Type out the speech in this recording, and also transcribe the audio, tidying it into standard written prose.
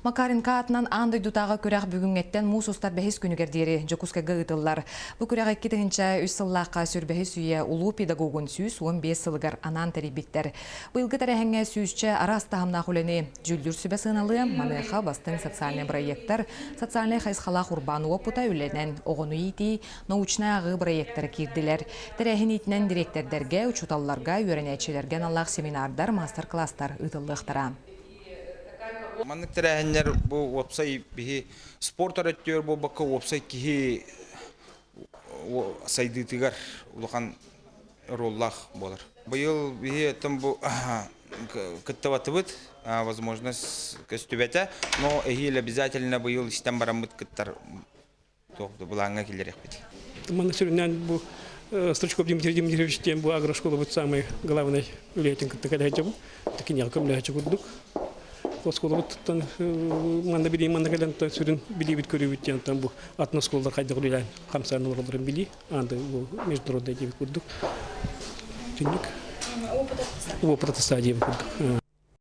Макаренко аатынан аан дойдутааҕы күрэх бүгүҥҥэттэн муус устар бэһис күнүгэр диэри Дьокуускайга ыытыллар. Бу күрэх 2003 сыллаахха сүрбэһис үйэ улуу педагогун 115 сылыгар анаан тэрийбиттэр. Быйылгы тэрээһиҥҥэ сүүсчэ араас таһымнаах үлэни дьүүллүүр сүбэ сыаналыа, маныаха бастыҥ социальнай бырайыактар, социальнай хайысхалаах урбаан уопута үлэнэн оҕону иитии, научнай ааҕыы бырайыактара киирдилэр. Тэрээһин иитинэн дириэктэрдэргэ, учууталларга, үөрэнээччилэргэ аналлаах семинардар, маастар-кылаастар ыытыллыахтара. Маннык тэрээһиннэр бу уопсай биһи спорт өрөттүөр буолбакка уопсай киһи сайдыытыгар улахан роллаах буолар. Быйыл биһи оттон бу кыттыбатыбыт, возможность көстүбэтэ, но эһиил обязательно быйыл истэн бараммыт кыттар туох былааҥҥа киллэриэхпит. Манна сүрүннээн бу Стручков Дмитрий Дмитриевич диэн бу агрошколабыт самый главный үлэһитин кытта кэлэһэччи киниэхэ көмөлөһөччү курдук. Оскуолабыттан манна билии манна кэлэн сүрүн билиибит көрүүбүт диэн бу атын оскуолалар хайдах үлэлээн хамсаан олороллорун билии аанды бу международный диэбит курдук. Түннүк. Опыт диэбит курдук.